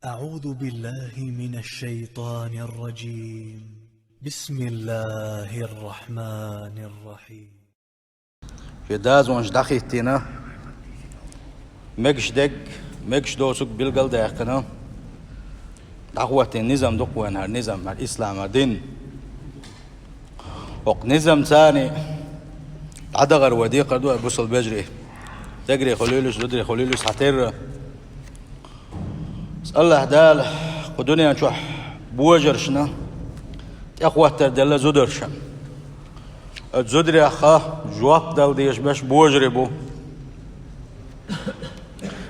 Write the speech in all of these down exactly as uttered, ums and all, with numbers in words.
أعوذ بالله من الشيطان الرجيم. بسم الله الرحمن الرحيم. Шен дозанаш дӀахӀиттийна, мегаш дерг, мегаш доцург билгалдаьккхина, дӀахӀоттийна низам ду-кх вайна хӀара низам, хӀара ислама дин. ХӀокху низамца дӀадахар вай декхар ду, ай бусалба вежарий. Стегарий хуьлийла уьш, зударий хуьлийла уьш, хьатерра. Аса АллахӀ Дала кху дуьнен чохь божаршна тӀехӀоттар делла зударшна. Оцу зударех жоп дала дезаш берш божарий бу.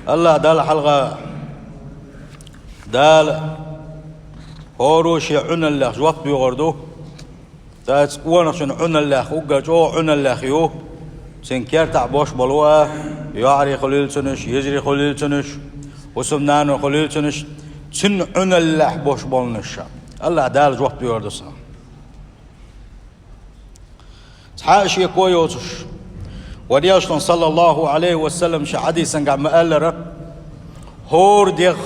АллахӀ Далла хьалха Дала хӀора шен Ӏуналлех жоп доьхур ду. Цаьрца къонахчун Ӏуналлех, уггар чӀогӀа Ӏуналлех ю, цуьнан кертахь бош болу а, йоӀарий хуьлийла цунна уьш, йижарий хуьлийла цунна уьш, хӀусамнана хуьлийла цунна уьш, цуьнан Ӏуналлехь бош болнаш. АллахӀ Дала жоп доьхур ду цунна. Цхьа а шеко йоцуш, вайн Элчано, саллаллахӀу Ӏалайхи ва саллам, шен хьадисан тӀехь ма-аллара: «ХӀора дегӀ,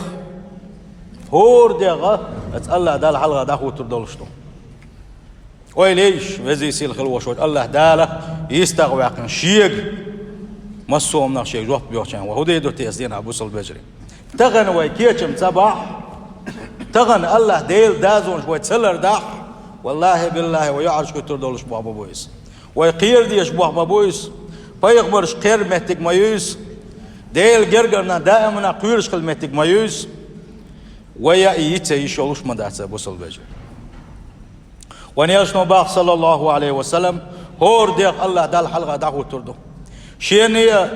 хӀора дегӀ оцу АллахӀ Далла хьалха дӀахӀуттур долуш ду». Ойла йе йиш, везий-сийлахь хила волуш волчу АллахӀ Дала йистах ваьккхина Шега, массо а хӀуманах Шега жоп доьхучарна вай хӀун дийр ду те, ас дийна бусалба вежарий? Тахана вай кечам ца бахь, тахана АллахӀ Делан дозанаш вай ца лардахь, валлахӀи-биллахӀи, вай йоӀарш хӀуьттур долуш болх ма бу иза. Вай кхера дезаш болх ма бу иза. Пайхамарш кхеран меттиг ма ю иза. Делан гергара нах даиманна кхоьруш хилла меттиг ма ю иза. Вай а и йиц йиш йолуш ма дац, ай бусалба вежарий. Вайн Элчано боху, саллаллахӀу Ӏалайхи ва саллам: «ХӀора дегӀ АллахӀ Далла хьалха дӀахӀуттур ду». Шена а,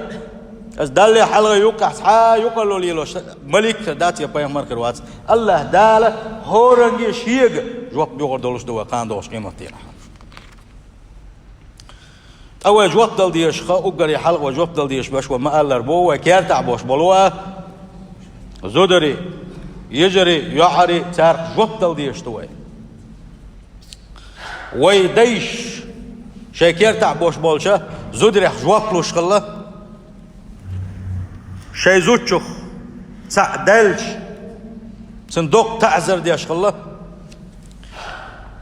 аса Далла хьалха юккъехь цхьа а юкъарло лелош малик хир дац я пайхамар хир вац. АллахӀ Дала хӀоранге Шега жоп доьхур долуш ду вай кхана догӀучу къематдийнахь. Ткъа вай жоп дала дезаш хаа, уггаре хьалха вай жоп дала дезаш берш вай ма-аллара бу, вай кертахь бош болу а, зударий, йижарий, йоӀарий, царах жоп дала дезаш ду вай. Вай дайша шайн кертахь бош болчу зударех жоп луш хилла, шайн зудчух цхьаъ даьлча, цуьнан доккха таӀзар деш хилла.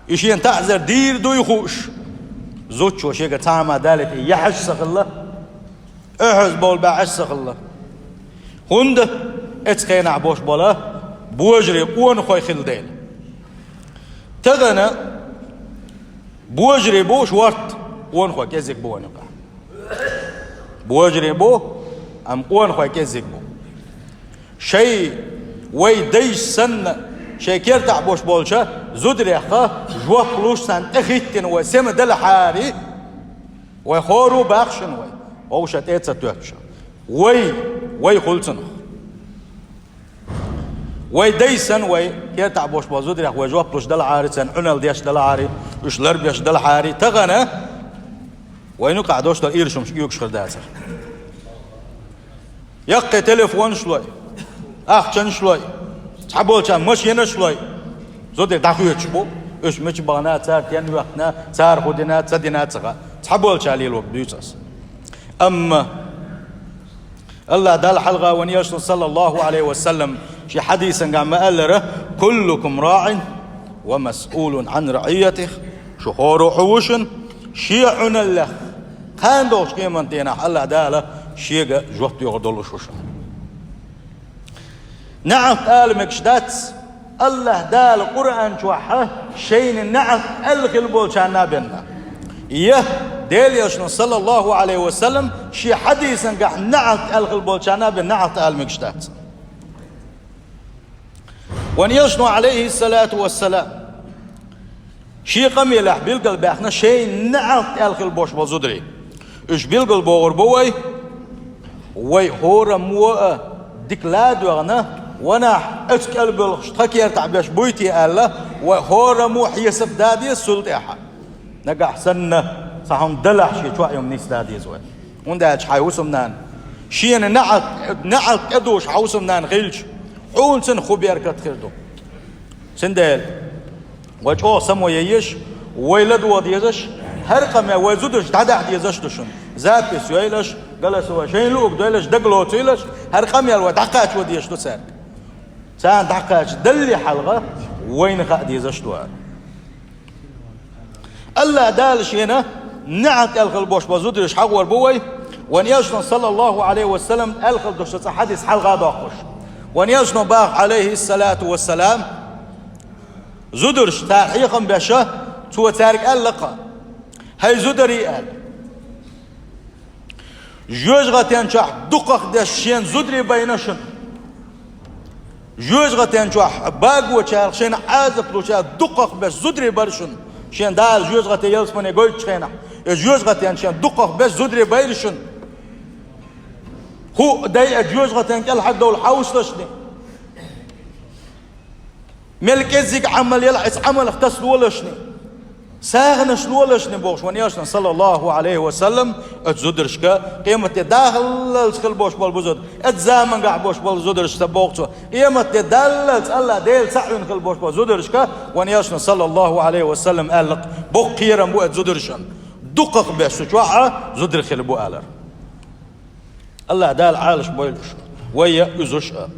И шена таӀзар дийр дуй хууш, зудчо шегара цхьа а ма далийта, и яхьаш ца хилла, оьхьаз бовла баьӀаш ца хилла. ХӀунда? Эцу хенахь бош болу божарий къонахой хилла дела. Тахана божарий бу шорта, къонахой кӀезиг бу вайн юкъахь. Божарий бу, амма къонахой кӀезиг бу. Шайн, вай дайша санна, шайн кертахь бош болчу зударех жоп луш санна тӀехӀиттина вай сема делахьара, вай хӀора а боху шуна вай, вовшашна тӀе а ца тоьттуш. Вай, вай хуьлу цунах. Вай дайша санна вай кертахь бош болу зударех вай жоп луш делахьара, царна Ӏуналла деш делахьара, уьш ларбеш делахьара, тахана вайн юкъахь долуш долу ирча хӀумнаш оьгуш хир дацара. Яккхий телефонаш лой, ахчанаш лой, цхьаболчарна машенаш лой. Зударий дӀахоьцуш бу, уьш мича бахана, цара стенна ваьккхина, цара хӀун дина, ца дина ца хаьа. Цхьаболчара лелорг дуьйцу аса. Амма АллахӀ Далла хьалха вайн Элчано, саллаллахӀу Ӏалайхи ва саллам, шен хьадисан тӀехь ма-аллара: «Куллукум раӀин ва масъулун Ӏан раӀийятих». Шу хӀора а хьу ву шуна, шен Ӏуналлех кхана догӀучу къематдийнахь АллахӀ Дала Шега жоп доьхур долуш ву шуна. НеӀалт ала мегаш дац, АллахӀ Дала Къуръан чохь шайна неӀалт аьлла хилла болчарна а бен. Я Делан Элчано, саллаллахӀу Ӏалайхи ва саллам, шен хьадисан тӀехь неӀалт аьлла хилла болчарна а бен неӀалт ала мегаш дац. Вайн Элчано, Ӏалайхиссалату вассалам, шен къамелехь билгалбаьхна шайна неӀалт аьлла хилла болуш болу зударий. Уьш билгал бохур бу вай, вай хӀораммо а дика ладоьгӀна, ванахь оцу кӀел боьлхуш тхан кертахь берш буй те аьлла, вай хӀораммо хьесап дан деза цул тӀаьхьа. Нагахь санна цхьа хӀума далахь, шен чохь йолу нисдан деза вай. ХӀунда аьлча хьайн хӀусамнана, шена неӀалт, неӀалт тӀедугӀуш хьан хӀусамнана хилча, хьуна цунах хӀун беркат хир ду? Цундела вай чӀогӀа само ян езаш, вай ладогӀа дезаш, хӀара къамел вай зударшка дӀадахьа дезаш ду шуна. Запись йойла аша, голосовой, шайна луург дойла аша, дагалоцийла аша, хӀара къамел вай дӀакхачо дезаш ду цаьрга. Царна дӀакхача далле хьалха вайна хаа дезаш ду. АллахӀ Дала шена неӀалт аьлла хила бош бола зудараш хьагӀор бу вай. Вайн Элчано, саллаллахӀу Ӏалайхи ва саллам, аьлла хила дош цхьа хьадис хьалха доккхуш. Вайн Элчано баха, Ӏалайхи ссалату ва ссалам, зудараш цар хьехам беша, цо цаьрга аьлла-кха: «ХӀай зударий», — аьлла. «ЖожагӀатен чохь дукхах беш шен зударий байна шуна. ЖожагӀатен чохь багочарах, шена Ӏазап лучарах дукхах беш зударий бара шуна. Шен Дала жожагӀате ялсамане гойтучу хенахь, и жожагӀатен чохь дукхах беш зударий байра шуна. ХӀуъа дай а жожагӀатен кӀелхьардовла хьовсалашни. Мел кӀеззиг Ӏамал яла, иза Ӏамалх таса лолашни, сагӀанаш лолашни», — бохуш, вайн Элчано, саллаллахӀу Ӏалайхи ва саллам, оцу зударшка, къематде даллалц хила бош бола бу зуда, оцу замангахь бош бола зударш ца боху цо, къематде даллалц АллахӀ Дела цхьаъ вина хила бош бола зударшка, вайн Элчано, саллаллахӀу Ӏалайхи ва саллам, аьлла-кха: «Боккха кхерам бу оцу зударшна, дукхах беш цу чохь а зударий хила бу», — алар. АллахӀ Дала Ӏалаш бойла уьш, вай а, уьзуш а.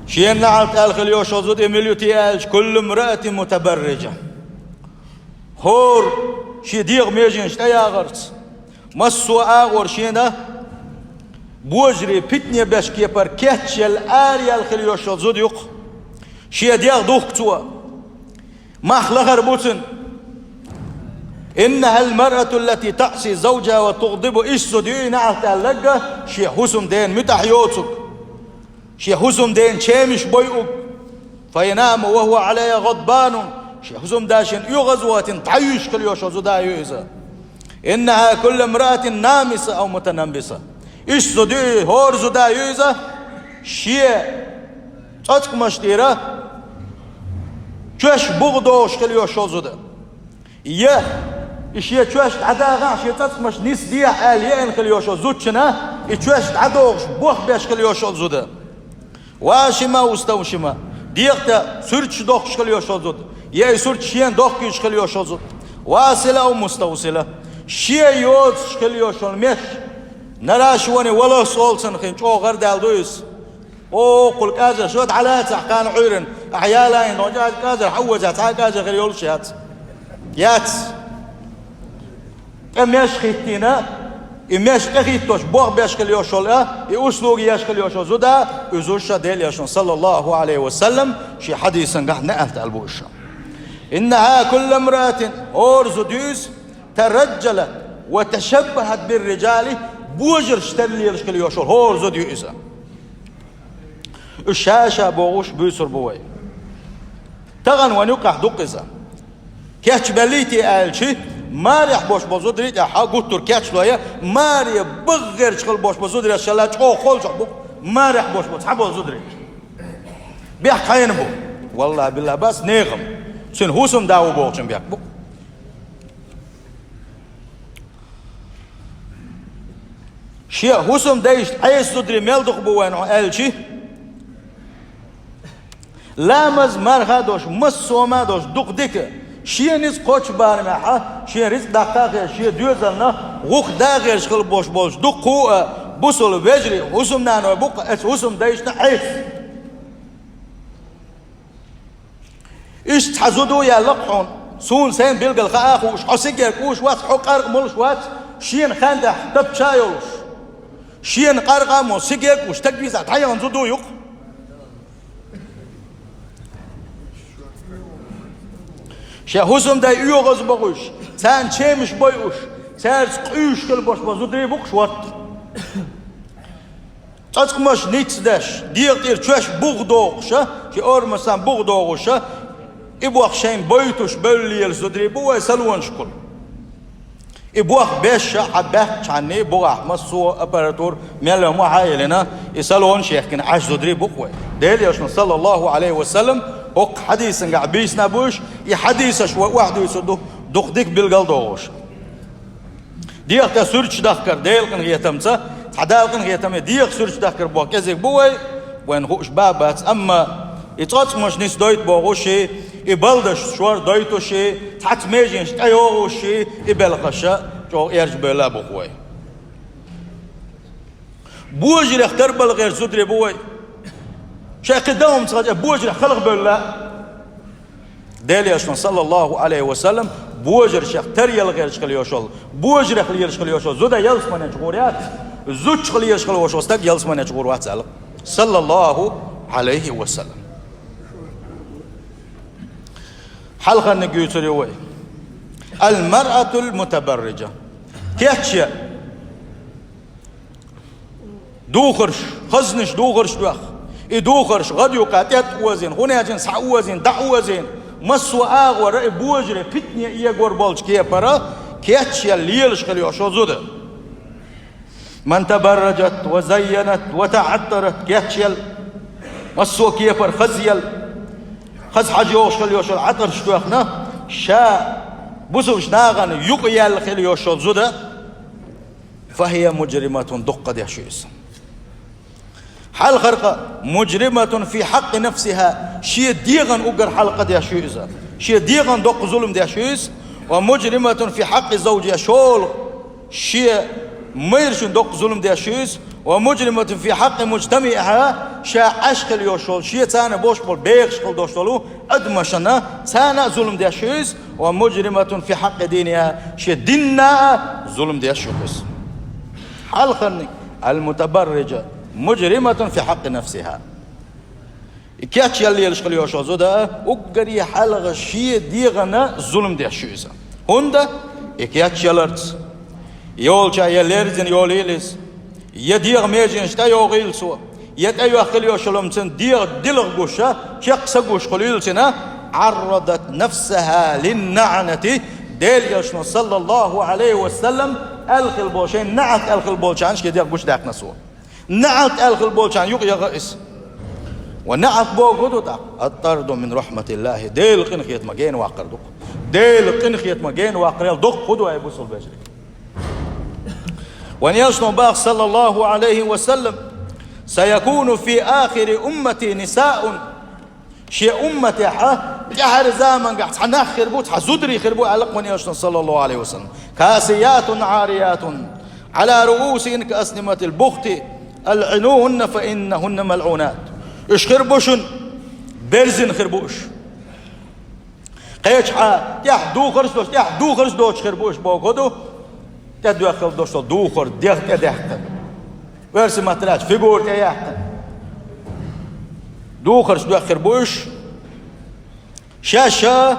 Шена неӀалт аьлла хила йош йолу зуда мила ю те аьлча: «Куллу мраатин мутабаррижа». ХӀора шен дегӀан меженаш тӀеягӀарца, массо а агӀор шена божарий питане беш кепара кечъелла, араяьлла хила йош йолу зуда ю-кх. Шен дегӀ духку цо. Мах лахара бу цуьнан. «ИннахӀал маръату ллати таӀси завжахӀа ва тугӀдибу». Иштта зуда ю и, неӀалт аьлларг, шен хӀусамдена муьтӀахь йоцург, шен хӀусамдена чемаш бойург. «Фаянаму ва хӀува Ӏалайхьа гӀадбанун». Шен хӀусамда шена оьгӀазвахийтина дӀаюьйш хила йош йолу зуда ю иза. «ИннахӀа куллу мраатин намиса ав мутанаммиса». Иштта зуда ю и, хӀора зуда ю иза, шен цӀоцкъамаш тӀера чоьш бугӀа догӀуш хила йош йолу зуда. Я и шен чоьш дӀадагӀахь, шен цӀоцкъамаш нисдехьа аьлла еана хила йош йолу зудчунна, и чоьш дӀадогӀуш бох беш хила йош йолу зуда. «Вашима муставшима». ДегӀа тӀе суьрташ дохкуш хила йош йолу зуда. Я и суьрташ шена дохкуьйтуш хила йош йолу зуда. «Васила ав муставсила». Шен йоцуш хила йош йолу меш. Нарашвани валас олу цунах, хин чӀогӀа гӀардаьлла ду иза. О, кхул кӀажар шо дӀалацахь кхана Ӏуьйранна, ахьа ялайна догӀу кӀажар хьан веза, цхьа а кӀажар хир йолуш яц. Яц. ТӀе меш хӀиттийна, и меш тӀехӀиттош бох беш хила йош йолу а, и услуга еш хила йош йолу зуда, уьзуш а Делан Элчано, саллаллахӀу Ӏалайхьи ва саллам, шен хьадисангахь неӀалт аьлла бу уьш. «ИннахӀа куллу мраатин», хӀора зуда ю иза, «тараджалат ва ташаббахьат бирриджали», божаршна тера лелаш хила йош йолу хӀора зуда ю иза. Уьш ша-ша бохуш буьйцур бу вай. Тахана вайн юккъехь ду-кх иза. Кечбеллий те аьлча, марехь бош болу зударий тӀехь гуттар а кечлой, маре баххарчу хила бош болу зударий шалла чӀогӀа холчохь бу-кх, марехь бош болу цхьаболу зударий. Бехк хьенан бу? ВаллахӀи, биллахӀи, бац, нехан. Цуьнан хӀусамда ву бохучун бехк бу-кх. Шен хӀусамдайшна Ӏеса зударий мел дукха бу вайна хьо аьлча, ламаз, марха а долуш, массо а хӀума а долуш, дукха дика, шен ницкъ кхоччу барамехь, шен рицкъ даккха а хезаш, шен доьзална гӀуллакх да а хезаш хила бош болчу дуккха а бусалба вежарий, хӀусамнаной бу-кх оцу хӀусамдайшна Ӏеса. Иштта цхьа зуда яьлла-кх хьуна, суна сайна билггал хаа а хууш, хьо сигаьрка уьш вац, хьо къаркъа молуш вац, шена хандахь тапча а йолуш. Шена къаркъа а мо, сигаьрка уьш, стаг вийза дӀаяхана зуда ю-кх. Шен хӀусамдай оьгӀаз бохуш, царна чемаш бойуш, цаьрца къуьйсуш хила бош болу зударий бу-кх шортта. ЦӀоцкъамаш ницдеш, дегӀа тӀера чоьш бугӀа догӀуша, шен орамас бугӀа догӀуша, и бох шайна бойтуш бевлла лелаш зударий бу вай салонашкахула. И бох беш а хьан баьхкачхьанний бугӀахь массо а аппаратура мел а ма хьан а елина, и салонаш яхкина Ӏаш зударий бу-кх вай. Делан Элчано, саллаллахӀу Ӏалайхьи ва саллам, хӀокху хьадисангахь бийцина а бу уьш, и хьадисаш вай охьадуьйцур ду, дукха дика билгал догӀуш. ДегӀа тӀе суьрташ дахкар Делан къинхетамца, цхьа Дала къинхетаме дегӀа суьрташ дахкар боху кӀезиг бу вай, вайна хууш бан а бац, амма и цӀоцкъамаш ницдойту бохуш, и балдаш шор дойтуш, цхьацца меженаш тӀейогӀуш, и белхаш чӀогӀа эрча бевлла а бу-кх вай. Божарех тарбала гӀерташ зударий бу вай. Шайн кхин дан хӀуманца хьажа, божарах халха бевлла. Делан Элчано, саллаллаху Ӏалайхи ва саллам, божаршех таръялгӀераш хила йолуш йолу, божарах лелаш хила йолуш йолу зуда ялсаманечу гӀур яц, зудчух лелаш хила йолуш йолу стаг ялсаманечу гӀур вац аьлла, саллаллаху Ӏалайхи ва саллам. Хьалхарниг юьйцур ю вай. Ал-маръатул мутабарриджа. Кечъян. Духарш, хазнаш духарш доьху. И духарш гӀадъюкъа тӀетӀаозийна, хӀунда аьлча схьаозийна, дӀаозийна, массо а агӀора и божарий питане эгор болчу кепара кечъян лелаш хила йолуш йолу зуда. Ман табарраджат ва заййанат ва таӀаттарат, кечъелла, массо а кепара хазъелла, хаза хьажа йогӀуш хила йолуш йолу Ӏатарш доьхна, ша бусалба нахана юкъаяьлла хила йолуш йолу зуда, фахия муджриматун, дукха деш ю иза. Хьалхара къа, муджриматун фи хьакъи нафсиха, шен дегӀан уггар хьалха къа деш ю иза. Шен дегӀан доккха зулам деш ю иза. Ва муджриматун фи хьакъи завджиха, шолгӀа шен майрашна доккха зулам деш ю иза. Ва муджриматун фи хьакъи муджтамиха, ша Ӏаш хила йолуш йолу, шен царна болуш болу бехаш хила долуш долу адамашна, царна а зулам деш ю иза. Ва муджриматун фи хьакъи диниха, шен динна а зулам деш ю иза. Хьалхарниг, ал-мутабарриджа муджриматун фи хьакъи нафсиха. И кечъян лелаш хила йолуш йолу зуда, уггаре хьалха шен дегӀана зулам деш ю иза. ХӀунда? И кечъяларца, йолча я лерзина йолийла иза, я дегӀан меженаш тӀейогӀийла цо, я тӀейохкийла йолуш йолу хӀума цуьнан дегӀан дилха гуш, чекх са гуш хуьлийла цуьнан, Ӏаррадат нафсаха линнаӀнати, Делан Элчано, саллаллаху Ӏалайхи ва саллам, аьлла хила болу, шайн наӀалт аьлла хила болчарна шен дегӀ гучудаьккхина цо. НаӀалт аьлла хила болчарна юкъа яха иза. Ва наӀалт бохург хӀун ду тӀаккха? Ат-тарду мин рахьматиллахи, Делан къинхетамах гена ваккхар ду-кх. Делан къинхетамах гена ваккхарел доккха хӀун ду, ай бусалба вежарий? Вайн Элчано боху, саллаллаху Ӏалайхи ва саллам: «Саякуну фи ахири уммати нисаун». Шен умматехь тӀаьхьара заманахь цхьа нах хир бу, цхьа зударий хир бу, аьлла-кх вайн Элчано, саллаллаху Ӏалайхи ва саллам. «Касиятун Ӏариятун, Ӏала руусихинна каасниматил бухти, алъинухунна, фа иннахунна малъунат». Уьш хир бу шуна, берзина хир бу уьш. Кхечахьа тӀехь духарш доцуш, тӀехь духарш доцуш хир бу уьш боху ду, тӀедоьхкина долуш долу духар дегӀ тӀедаьккхина, оьрсийн маттахь аьлча, фигура тӀеяьккхина. Духарш доьхкина хир бу уьш. Шаьш а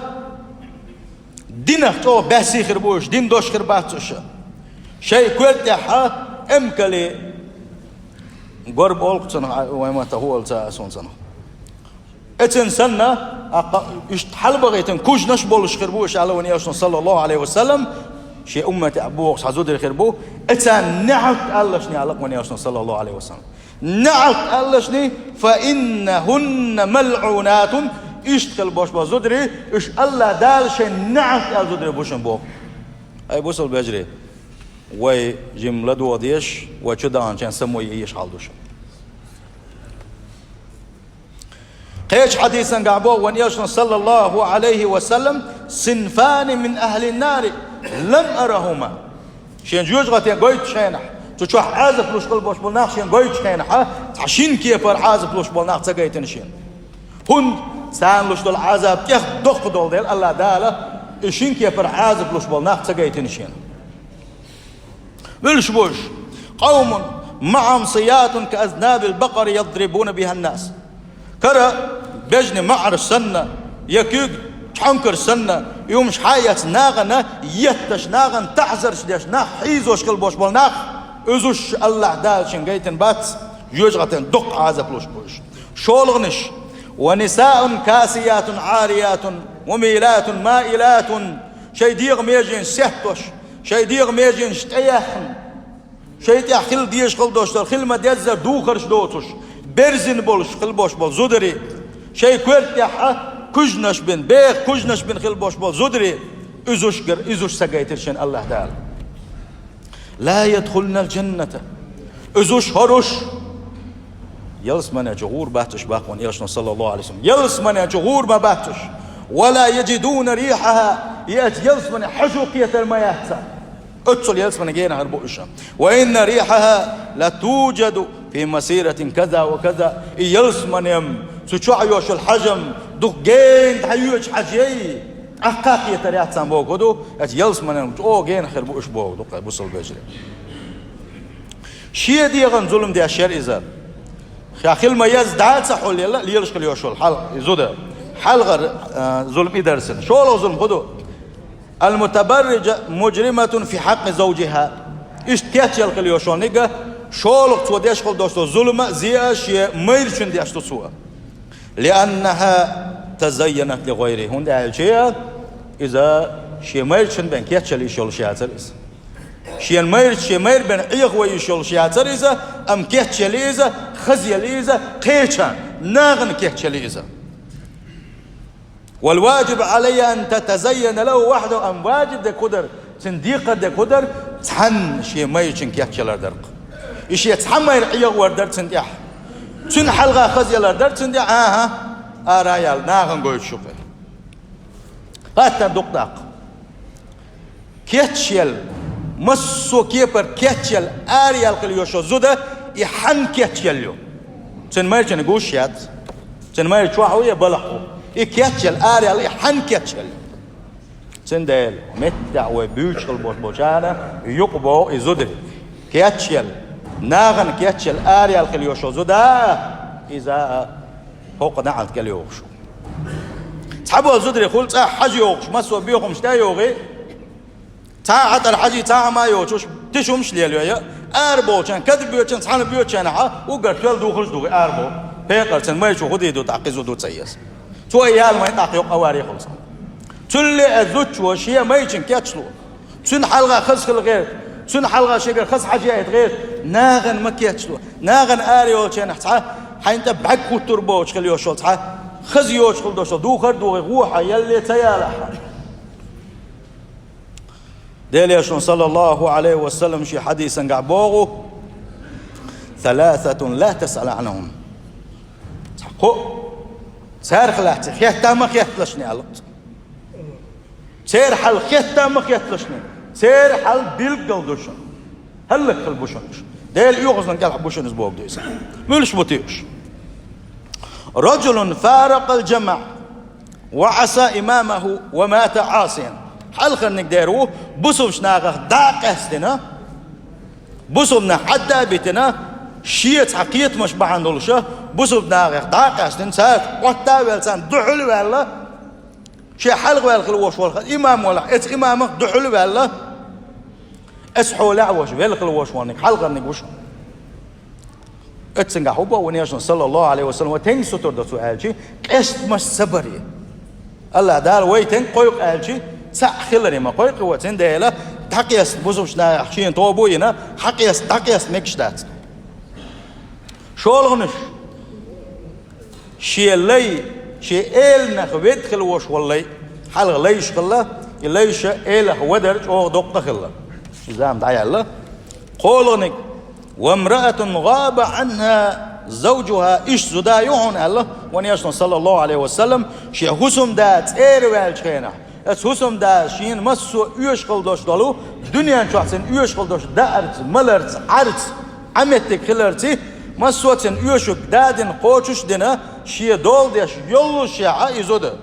динах чӀогӀа баьсса хир бу уьш, дин дош хир бац уьш. Шайн коьрта тӀехь эмкале, горба олу-кх цунах, вайн маттахь хӀун олу ца, суна ца нах. Эццана санна, а кха-, иштта хьалабахийтина кужнаш болуш хир бу уьш, аьлла вайн Элчано, саллаллаху Ӏалайхи ва саллам, шен умматехь бохуш цхьа зударий хир бу, эцарна наӀалт аллалаш, аьлла-кх вайн Элчано, саллаллаху Ӏалайхи ва саллам. НаӀалт аллалаш, фа иннахунна малъунатун, иштта хила болуш болу зударий, уьш АллахӀ Дала шайн наӀалт аьлла зударий бу шуна боху. Ай бусалба вежарий, вай жимма ладогӀа дезаш, вай чу даханчарна самой езаш хьал ду шуна. Кхечу хьадисангахь боху вайн Элчано, саллаллаху Ӏалайхи ва саллам: «Синфани мин ахлин-нари лам арахума». Шен жоьжахатин гойтучу хенахь, цу чохь Ӏазап луш хила болуш болу нах шен гойтучу хенахь, цхьа шина кепара Ӏазап луш болу нах ца гайтина шена. ХӀунда? Царна луш долу Ӏазап тӀех доккха долу дела, АллахӀ Дала и шина кепара Ӏазап луш болу нах ца гайтина шена. Вуьлуш бу уьш: «Къавмун маӀахум сиятун каазнабил бакъари ядрибуна биханнас». Кара бежнийн маӀарш санна, я куьйга чхьонкарш санна, и хӀумаш хьаэцна нахана, етташ нахана, таӀзарш деш нах, хьийзош хила болуш болу нах, иза уьш АллахӀ Дала шена гайтина бац, жоьжахатин доккха Ӏазап луш бу уьш. ШолгӀанаш: «Ва нисаун касиятун Ӏариятун, мумилатун маилатун». Шайн дегӀан меженаш сеттош, шайн дегӀан меженаш тӀеяьхна, шайн тӀехь хила дезаш хила долуш долу, хила ма-деззара духарш доцуш, берзина болуш хила болуш болу зударий, шайн коьрта тӀехь кужнаш бина, беха кужнаш бина хила болуш болу зударий, иза уьш гар-, иза уьш ца гайтира шена АллахӀ Дала. «Ла ядхулнал джанната». Иза уьш, хӀара уьш ялсамане чу гӀур бац уьш, боху вайн Элчано, саллаллаху Ӏалайхи ва саллам. Ялсамане чу гӀур ма бац уьш. «Ва ла яджидуна рихьаха». И оцу ялсаманин хьожа кхетар ма яц царна. Оццул ялсаманин генахь хир бу уьш. «Ва инна рихьаха ла тужаду في مسيرة كذا وكذا, и ялсманем, цу чохь йолуш йолу хьажам дукха гена дӀахьоьжуш хьажий, тӀаккха кхетар яц царна бохург ду, эцу ялсманем чӀогӀа гена хир бу уьш бохург ду-кх, бусалба вежарий. Шен дегӀан зулам деш яра иза. Ша хила ма еза, дӀа а ца хьулъелла, лелаш хила йолуш йолу хьал-, и зуда. Хьалхара, а, зулам и дара цуьнан. ШолгӀа зулам хӀун ду? المتبرجة مجرمة في حق زوجها. Иштта кечъелла хила йолуш йолу нигат, шолгӀа цо деш хила долуш долу зулам а, зе а шен майрачунна деш ду цо. لأنها تزينت لغيره. ХӀунда аьлча иза шен майрачунна бен кечъелла йиш йолуш яцара иза. Шен майрачу, шен майра бен Ӏехаво йиш йолуш яцара иза, амма кечъелла иза, хазъелла иза, кхечарна, нахана кечъелла иза. والواجب عليها أن تتزين له وحده, амма важиб дерг хӀун дара, цуьнан декхар дерг хӀун дара, цхьанна шен майрачунна кечъялар дара-кх. И шен цхьа майра Ӏехавар дара цуьнан тӀехь. Цуьнан хьалха хазъялар дара цуьнан тӀехь, аха, ара а яьлла, нахана гойтуш ю-кх. ХӀаттана дукха даккха. Кечъелла, массо а кепара кечъелла, араяьлла хила йолуш йолу зуда, и хьанна кечъелла ю? Цуьнан майрачунна гуш яц. Цуьнан майра чохь ву я балхахь ву? И кечъелла, араяьлла, и хьанна кечъелла ю? Цундела, меттехь вай буьйцуш хила болуш болчарна юкъа боху и зударий. Кечъелла, нахана кечъелла, араяьлла хила йолуш йолу зуда, иза хӀокху неӀалт кӀел йогӀуш ву. Цхьаболу зударий хуьлу цӀахь хьажа йогӀуш, массо а боьхамаш тӀе а йогӀий, цхьа а хьатӀара хьажий, цхьа а хӀума а йоцуш, тишамаш а лелайой, араболчарна, кадам боьдучарна, цхьаьна боьдучарна хьа, уггар тоьлла духуш а духий арабо. Пекъар цуьнан майрачо хӀун дийр ду тӀаккха, кхин зуда ца еза. Цо и яьлла вайн тӀаккха йоккха авари хуьлу цхьа. Цуьнан лаьа зудчо шен майрачунна кечло. Цуьнан хьалха хаза хила гӀерта, цуьнан хьалха шегара хаза хьажа яийта гӀерта, нахана ма кечло. Нахана ара йолчарна цхьа, хьайна тӀе бӀаьрг хӀуттур боцуш хила йолуш йолу цхьа, хаза йоцуш хила долуш йолу духар а духий, вон хьо ялле ца яла хьан. Делан Элчано, саллаллаху Ӏалайхи ва саллам, шен хьадисангахь боху: ثلاثة لا تسأل عنهم. Цхьа кхоъ, царах лаьцна хетта ма хетталаш шуна, аьлла. Церан хьал хетта ма хетталаш шуна. Церан хьал билггал ду шуна. ХӀаллакьхила бу шуна уьш. Делан оьгӀазлан кӀелхьа бу шуна иза бохург ду иза. Муьлш бу те уьш? رجل فارق الجماعة وعصى إمامه ومات عاصيا. Хьалхарниг дер ву, бусулбачу нахах дӀа а къаьстина, бусулбанаш хьадда а битина, шен цхьа кхетамаш бахьана долуша, бусулбачу нахах дӀа а къаьстина, цаьрца Ӏотта а ваьлла, царна дуьхьал а ваьлла, шен хьалха ваьлла хила волуш волу имам валахь, эцу имамах дуьхьал а ваьлла, эцу хьолехь а волуш, велла хила волуш волниг, хьалхарниг ву шуна. Эццуьнгахь хӀун боху вайн Элчано, саллаллаху Ӏалайхи ва саллам, вай тенга сутара до цо аьлчи, къестамаш ца баре. АллахӀ Дала вай тенга кхойкху аьлчи, цхьаъ хиларе ма кхойкху вай, цундела дӀакъеста бусулбачу нахах шена тоба а йина, хьакъеста, дӀакъеста мегаш дац. ШолгӀанаш, шен лай, шен эланах ведда хила волуш волу лай, хьалха лайш хилла, и лайша элах вадар чӀогӀа доккха хилла. Иза зама дӀаяьлла. КхоалгӀаниг, وامرأة غاب عنها زوجها, иштта зуда ю хьуна аьлла, вайн Элчано, саллаллаху Ӏалайхи ва саллам, шен хӀусамда цӀера ваьллачу хенахь. Эцу хӀусамда шена массо а оьшуш хила долуш долу, дуьнен чохь цуьнан оьшуш хила долуш даарца, маларца, Ӏарца, Ӏаметтиг хиларций, массо а цуьнан оьшург дадина, кхочуш а дина, шен дола деш йоллушехь а и зуда.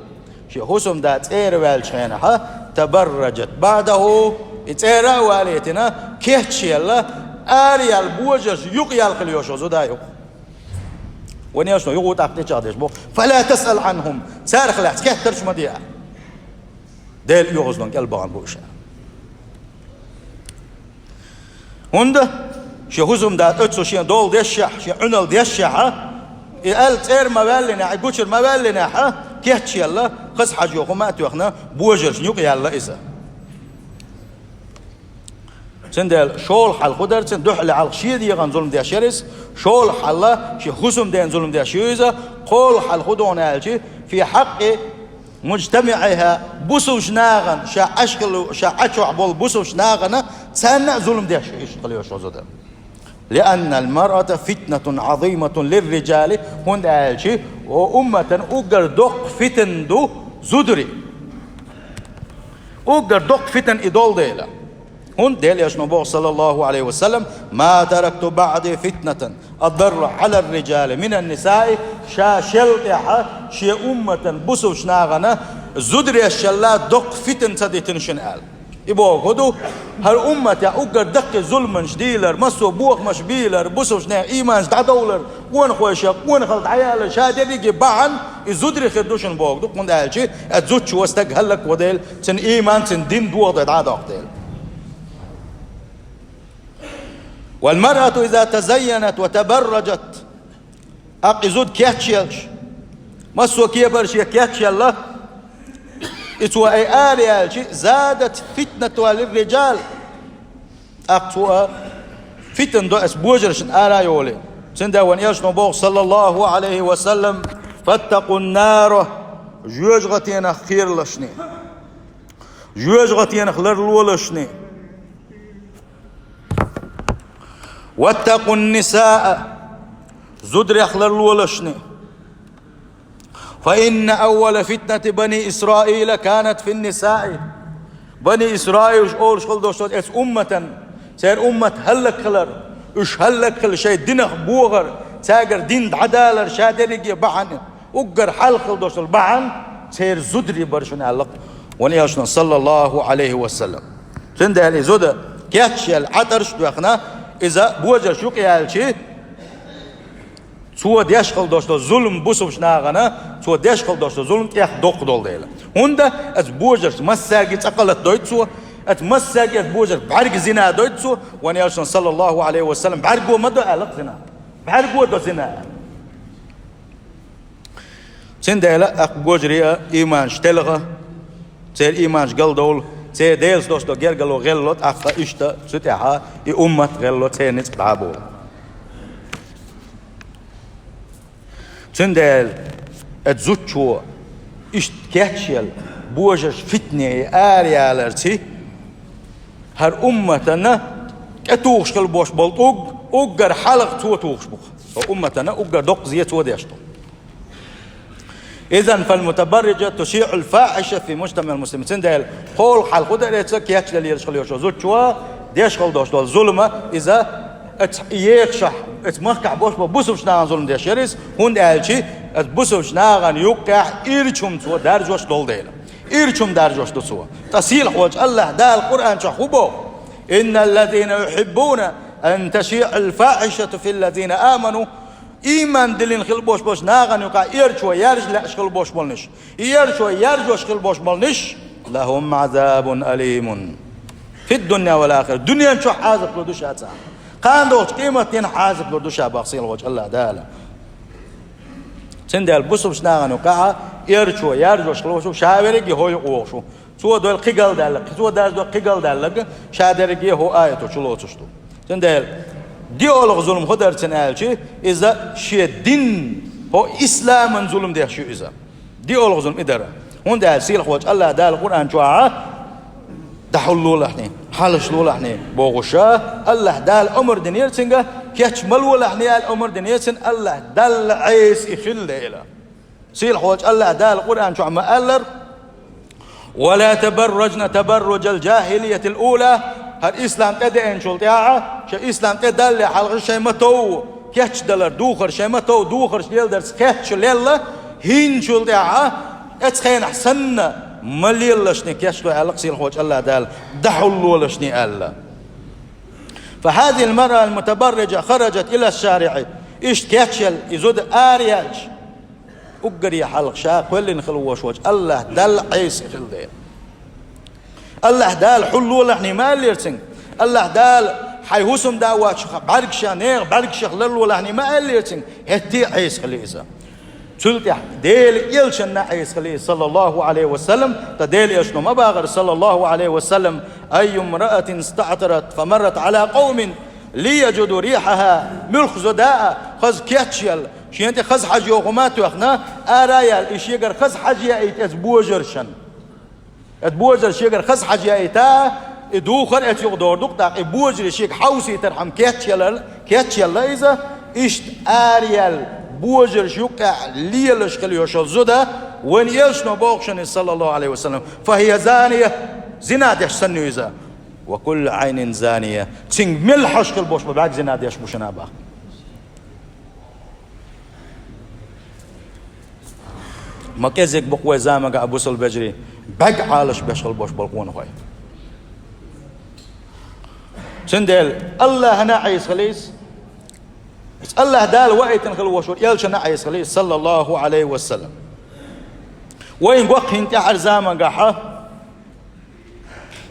Шен хӀусамда цӀера ваьллачу хенахьа, تبرجت بعده, и цӀера а валийтина, кечъелла, араяьлла, божаршна юкъаяьлла хила йолуш йолу зуда ю-кх. Вайн Элчано юха тӀаккха тӀечӀагӀдеш боху: فلا تسأل عنهم, царах лаьцна хеттарш ма де. Делан оьгӀазлонан кӀел бахана бу уьш. ХӀунда шен хӀусамда оццул шен дола дешшехь, шен Ӏуналла дешшехьа, и аьлла цӀера ма ваьллинехь, и гучура ма ваьллинехьа, кечъелла, хаза хьажа йоху хӀума а тоьхна, божаршна юкъаяьлла иза. Цундела шолгӀа хьал хӀун дара цуьнан? Дуьхьал хьалха шен дегӀан зулам деш яра иза, шолгӀа хьал шен хӀусамдена зулам деш ю иза, кхоалгӀа хьал хӀун ду аьлчи, في حق مجتمعها, бусулбачу нахана, ша Ӏаш хилла, ша Ӏа чохь болу бусулбачу нахана, царна а зулам деш ю иштта хила йолуш йолу зуда. لأن المرأة فتنة عظيمة للرجال, хӀунда аьлчи, о, умматан уггар доккха фитна ду зударий. Уггар доккха фитна и долу дела. ХӀунда аьлча Дала боху, саллаллаху Ӏалайхи ва саллам: «Ма таракту баӀди фитнатан адарра Ӏалар-риджали минан-нисаи», ша шел тӀехьа шен умматан бусулба нахана зударашкахьа доккха фитна ца дитина шуна аьлла. И боху хӀун ду? ХӀара умматехь уггар даккхий зуламаш дийлар, массо а бохамаш бийлар, бусулба нехан ийманаш дӀадовлар, къонахойша къонахалла дӀаяла, ша дерриге бахьана и зударий хир ду шуна боху ду, хӀунда аьлча оцу зудчо стаг хӀаллакван дела, цуьнан ийман, цуьнан дин дохадой дӀа а доккху дела. «Валмаръату иза тазайянат ва табарраджат». ТӀаккха и зуда кечъелча, массо а кепара шен кечъелла, и цо ай ара яьлча, «задат фитнатуха лир-риджал». ТӀаккха цо а фитна до оцу божаршна ара а йолий. Цундела вайн Элчано боху, саллаллаху Ӏалайхи ва саллам: «Фаттакъун-нара», жоьжахатенах кхералаш шуна, жоьжахатенах ларлолаш шуна. «Ваттакъун-нисаа», зударех ларлолаш шуна. «Фа инна аввала фитнати бани Исраила канат фин-нисаи». Бани Исраилаш олуш хилла долуш долу оцу умматан, церан уммат хӀаллакьхилар, уьш хӀаллакьхила шайн динах бохар, цаьргара дин дӀадалар, ша дерриге бахьана, уггар хьалха хилла долуш долу бахьана церан зударий бара шуна аьлла-кх вайн Элчано, саллаллаху Ӏалайхи ва саллам. Цундела и зуда кечъелла, Ӏатарш а доьхна, иза божарш юкъаяьлча, цо деш хилла долуш долу зулам, бусулба нахана цо деш хилла долуш долу зулам тӀех доккха долу дела. ХӀунда аьлча божаршца массаьрга цкъа а латадойту цо, аьлча массаьрга аьлча божаршца бӀаьрга зина а дойту цо, вайн Элчано, саллаллаху Ӏалайхи ва саллам, бӀаьрго ма до аьлла-кх зина. БӀаьрго до зина. Цундела тӀаккха божарий а ийманаш телха, церан ийманаш галдовла, церан Делаца долуш долу гергарло гӀелло, тӀаккха иштта цу тӀехьа и уммат гӀелло, церан ницкъ дӀа а бовла. Цундела оцу зудчо иштта кечъелла, божарш фитне араяларца, хӀара умматана тӀетухуш хилла болуш болу тӀулг уггар хьалха цо тухуш бу-кх. Хьо умматана уггар доккха зен цо деш ду. «Изан фал-мутабарриджа тушиӀул-фахьиша фи мужтамаӀил муслимин». Цундела кхоалгӀа хьал хӀун дара, эца кечъелла лелаш хилла йолуш йолу зудчо деш хилла долуш долу зулам, иза оцу ехашехь, оцу махкахь болуш болу бусулба нахана зулам деш яра иза, хӀунда аьлча оцу бусулба нахана юккъехь ирча хӀума цо даржош долу дела. Ирча хӀума даржош ду цо. Ткъа сийлахьволчу АллахӀ Дала Къуръан чохь хӀун боху? «Инналлазина юхиббуна ан ташиӀал-фахьишату филлазина аману». Ийман диллина хилла болуш болчу нахана юкъахь ирчо яржа лаьаш хилла болуш болниш. И ирчо яржош хилла болуш болниш. «Лахум Ӏазабун алимун фид-дунья вал-ахира». Дуьнен чохь Ӏазап лур ду ша царна. Кхана долчу къематдийнахь Ӏазап лур ду ша боху сийлахьволчу АллахӀ Дала. Цундела бусулба нахана юкъахь ирчо яржош хилла болуш, ша верриге хӀокху юкъа вогӀуш ву. Цо дойла кхин галдаьлларг, цо даржадо кхин галдаьлларг, ша дерриге хӀокху аято чу лоцуш ду. Цундела диъолгӀа зулам хӀун дара цуьнан аьлча, иза шен дин, хӀокху исламан зулам деш ю иза. ДиъолгӀа зулам и дара. ХӀунда аьлча сийлахьволчу АллахӀ Дала Къуръан чохь а, дӀахьуллолахьний, хьалашлолахьний бохуш а, АллахӀ Дала омра динера цуьнга, кеч ма лолахьний аьлла омра динера цуьнан АллахӀ Далла Ӏеса и хилла дела. Сийлахьволчу АллахӀ Дала Къуръан чохь ма-аллара: «Ва ла табарраджна табарруджал-джахилиятил-ула». ХӀара ислам тӀедеанчул тӀаьхьа, шайн ислам тӀедаллале хьалха шайн ма-тов, кечдалар, духар шайн ма-тов, духарш леладарца кхеччалелла, хӀинцачул тӀаьхьа, оцу хенахь санна, ма лелалашний кечло аьлла-кх сийлахьволчу АллахӀ Дала, дӀахьуллолашний аьлла. «Фа хазихил-маръа ал-мутабарриджа хараджат илаш-шариӀи». Иштта кечъелла и зуда араяьлча, уггаре хьалха ша кхоьллина хилла волуш волчу АллахӀ Далла Ӏеса хилла дела. АллахӀ Дала хьуллолахьний ма аьллера цуьнга. АллахӀ Дала хьайн хӀусамда а воцуш бӀаьргашах, нехан бӀаьргашах ларлолахьний ма аьллера цуьнга. ХӀетте а Ӏеса хилла иза. Цул тӀаьхьа Делан Элчанна а Ӏеса хилла иза, саллаллаху Ӏалайхи ва саллам, ткъа Делан Элчано ма бахара, саллаллаху Ӏалайхи ва саллам: «Аййумраатин истаътарат фамаррат Ӏала къавмин лам яджиду рихьаха». Муьлхха зуда а хаза кечъелла, шена тӀе хаза хьожа йогӀу хӀума а тоьхна, ара а яьлла, и шегара хаза хьожа яийта оцу божаршна. Оцу божарша шегара хаза хьожа яийта, и духар оцу юкъа догӀур ду-кх тӀаккха, и божарий шега хьовсийтархьама кечъелла, кечъелла иза, иштта араяьлла, божарша юккъехь лелаш хилла йолуш йолу зуда, вайн Элчано боху шуна иза, саллаллаху Ӏалайхи ва саллам: «Фа хия зания», зина деш санна ю иза. وكل عين زانية. Цуьнга мел хьожуш хила болуш болу бӀаьрг зина деш бу шуна боху. Ма кӀезиг бу-кх вай заманахь, бусалба вежарий, бӀаьрг Ӏалаш беш хила болуш болу къонахой. Цундела Аллахьана Ӏеса хила иза. Аллахь Дала ваийтина хила волуш волу элчанна Ӏеса хила иза, саллаллаху Ӏалайхи ва саллам. Вайн гоххин тӀаьхьара заманахь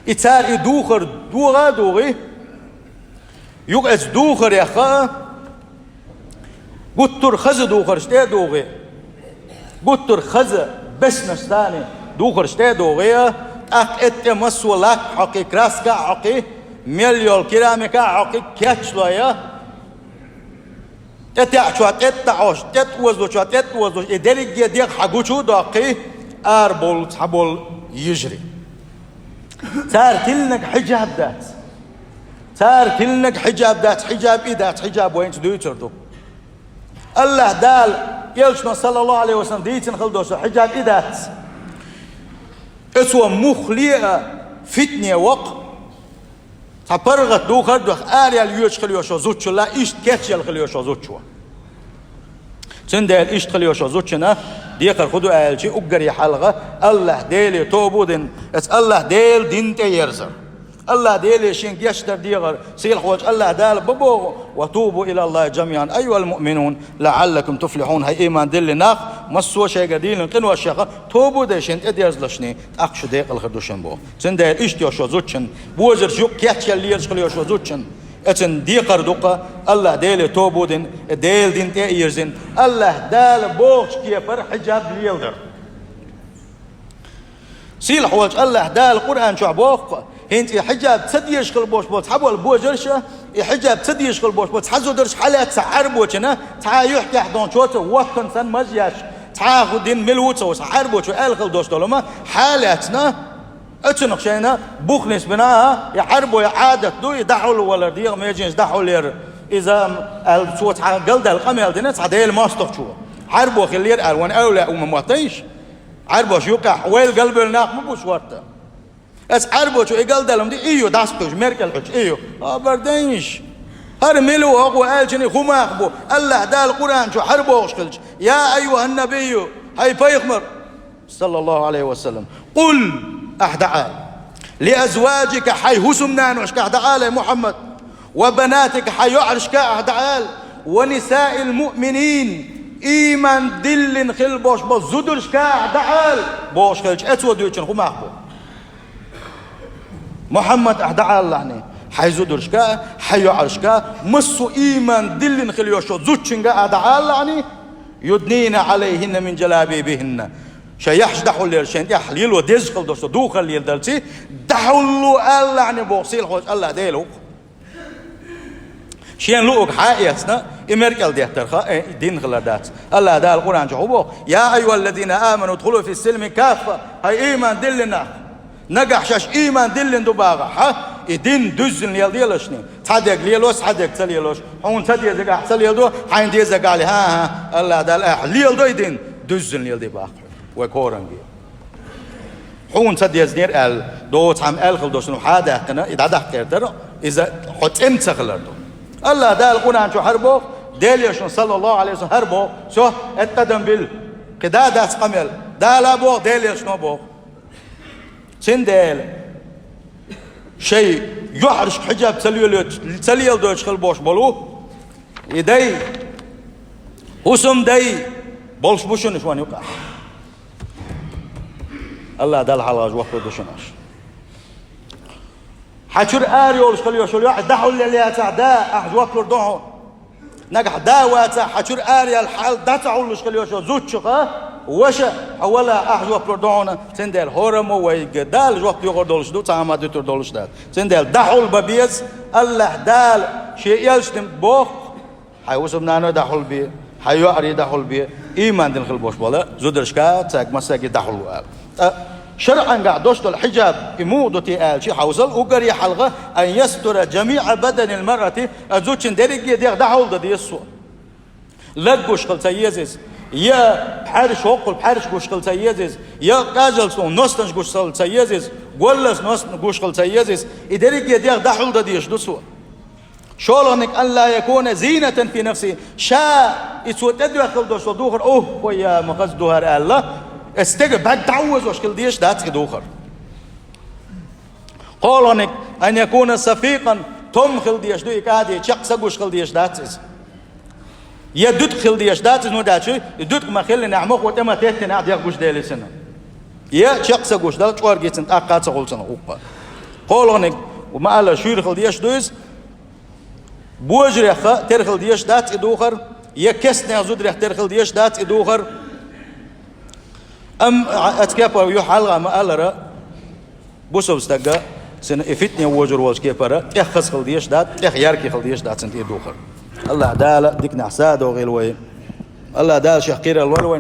и цара и духар догӀа а догӀий, юкъа эцу духарех а, гуттар а хаза духарш тӀе а догӀий, гуттар а хаза беснаш санна духарш тӀе а догӀий, тӀаккха эттӀе массо а лаккха хьокхий, краска а хьокхий, мел йолу керамика а хьокхий, кечлой а, тӀетаьӀачохь тӀетӀаӀош, тӀетӀаозалучохь тӀетӀаозалуш, и дерриге дегӀ хьан гучу а доккхий, арабовлу цхьаболу йижарий. Цара тиллинарг хьиджаб дац. Цара тиллинарг хьиджаб дац, хьиджаб и дац, хьиджаб вайна дуьйцур ду. Аллахь Дала, элчано, саллаллаху Ӏалайхи ва саллам, дийцина хила долуш хьиджаб и дац. Оцо муххале а фитне воккху. Цхьа паргӀат духар а доху, араяьлла йоьдуш хила йолуш йолу зудчунна, иштта кечъелла хила йолуш йолу зудчо. Цундела иштта хила йолуш йолу зудчунна декхар хӀун ду аьлча, уггаре хьалха Аллахь Деле тоба а дина, оцу Аллахь Делан дин тӀе ерзар. Аллахь Деле шен гечдар дехар, сийлахь волчу Аллахь Дала бан боху: «وتوبوا إلى الله جميعا أيها المؤمنون لعلكم تفلحون». ХӀай ийман диллина нах, массо а шайгара диллина къиношех тоба а дай шен тӀедерзалашний, тӀаккха шу декъала хир ду шуна боху. Цундела иштта йолуш йолу зудчун, божарша юкъа кечъелла лелаш хила йолуш йолу зудчун, оцунна декхар ду-кх Аллахь Деле тоба а дина, Делан дин тӀе а йирзина, Аллахь Дала бохучу кепара хьиджаб леладар. Сийлахь волчу Аллахь Дала Къуръан чохь боху-кх, хӀинца и хьиджаб ца дезаш хила болуш болу цхьаболу божарша, и хьиджаб ца дезаш хила болуш болу цхьа зударша хьалаьцна цхьа Ӏаьрбочунна, цхьа а юьхькехь долчо ца, воккханца ца, мажъеш, цхьа а хӀу дина мила ву ца, цхьа Ӏаьрбочо аьлла хила долуш долу ма, хьалаьцна, оцунах шайна бух нисбина, а, и Ӏаьрбой Ӏадат ду, и дӀахьулвалар, дегӀан меженаш дӀахьулъяр. Иза, аьлла, цо цхьа галдаьлла къамел дина цхьа Делан мостагӀчо. Ӏаьрбо хиллера аьлла, вайн эвлаяъ ву ма ма тайша. Ӏаьрбош юкъахь, вайл галбевлла нах ма бу шорта. Аса Ӏаьрбочо и галдаьлла ма ди, и ю, дӀасакхуьйсуш, меркӀал хьуьйтуш, и ю. Хабар дайша. ХӀара мила ву хӀокхо аьллачун хӀун мах бу? Аллахь Дала Къуръан чу хӀара бохуш хилча: «يا أيها النبي», хӀай пайхамар, саллаллаху Ӏалайхи ва саллам, «قل», ахь дӀаала, «لأزواجك», хьайн хӀусамнаношка ахь дӀаала, Мухьаммад, «وبناتك», хьайн йоӀаршка ахь дӀаала, «ونساء المؤمنين», ийман диллина хила болуш болу зударшка ахь дӀаала, бохуш хилча, оцо дуьйцучун хӀун мах бу? Мухьаммад, ахь дӀаалалахьний, хьайн зударшка, хьайн йоӀаршка, массо а ийман диллина хила йолуш йолу зудчуьнга ахь дӀаалалахьний, «يدنين عليهن من جلابيبهن». Шайн яххьаш дӀахьулъяр, шайна тӀехь лело дезаш хила долуш долу духар леладалций, дӀахьулло алалахьний боху сийлахь волчу Аллахь Дела ву-кх. Шен луург хьа а эцна, и меркӀал деттар ха, э, дин хилар дац. Аллахь Дала Къуръан чохь хӀун боху: «يا أيها الذين آمنوا ادخلوا في السلم كافة», хӀай ийман диллина нах. Нагахь шаьш ийман диллина ду бахахь, и дин дуьззина леладелашний. Цхьа дерг лело, цхьа дерг ца лелош. Хьуна ца дезарг ахь ца леладо, хьайна дезарг ахь ле-, хӀан-хӀа, Аллахь Дала ахь леладо и дин, дуьззина леладе боху хьуна. Вай коранге. Хьуна ца дезинера аьлла, доцу хьан аьлла хила долуш, ну, хьа а даьккхина, и дӀадаккха тера дара, иза хьо цӀена ца хилар ду. Аллахь Дала Къуръан чу хӀара боху, Делан Элчано, саллаллаху Ӏалайхи ва саллам, хӀара боху, всё, это тӀадам билла. Кхин да а дац къамел. Дала а боху, Делан Элчано а боху. Цундела шайн йоӀаршка хьиджаб ца лелойтуш, ца леладойтуш хила болуш болу и дай, хӀусамдай болуш бу шуна шуна юкъахь. Аллахь Далла хьалха жоп лур ду шуна аша. Хьан чуьра ара йолуш хила йолуш йолу йоӀ дӀахьулъелла яцахь, да, ахь жоп лур ду хьуна. Нагахь да а вацахь, хьан чуьра ара яьлла хьал дӀа ца хьуллуш хила йолуш йолу зудчуха, ваша, хьо вала, ахь жоп лур ду хьуна. Цундела хӀораммо вайга Дала жоп лур долуш ду, цхьа а ма дуьтур долуш дац. Цундела дӀахьулбан беза, Аллахь Дала Шен Элчане боху, хьайн хӀусамнаной дӀахьулбе, хьайн йоӀарий дӀахьулбе, ийман дина хила болуш болу зударшка, цаьрга массаьрга дӀахьулво аьлла. Ткъа шарӀангахь долуш долу хьиджаб, и муха ду те аьлча, хьовсал, уггаре хьалха, أن يستر جميع بدن المرأة, а зудчун дерриге дегӀ дӀахьулдан деза цо. Лаг гуш хила ца еза иза. Я пхьарш, хӀоккхул пхьарш гуш хила ца еза иза, я кӀажалц ностанаш гуш хила ца еза иза, голлас ностан гуш хила ца еза иза. И дерриге дегӀ дӀахьулдан дезаш ду цо. ШолгӀаниг, أن لا يكون زينة في نفسه. Ша и цо тӀедоьхкал долуш долу духар, ух, хӀой, я ма хаза ду хӀара аьлла, и стеган бӀаьрг дӀа а озош хила дезаш дац и духар. КхоалгӀаниг, أن يكون صفيقا, том хила дезаш ду и кӀади, чекх са гуш хила дезаш дац иза. Я дуьтӀа хила дезаш дац иза, ну даьлча, и дуьтӀа ма хиллинехь, мохо тӀе ма теттинехь дегӀ гуш делира цуьнан. Я чекх са гуш дала, чӀоргий цуьнан тӀаккха а ца хуьлу цуьнан хӀокху. КхоалгӀаниг, ма-аллара, шуьйра хила дезаш ду иза, божарех тера хила дезаш дац и духар, я кестнех зударех тера хила дезаш дац и духар. Амма оцу кепара юха хьалха ма-аллара, бусалба стага, цуьнан и фитне вожур волчу кепара, тӀех хаза хила дезаш дац, тӀех яркий хила дезаш дац цуьнан тӀе духар. АллахӀ Дала диканехь са а дохийла вай. АллахӀ Дала шех кхерар лойла вайн.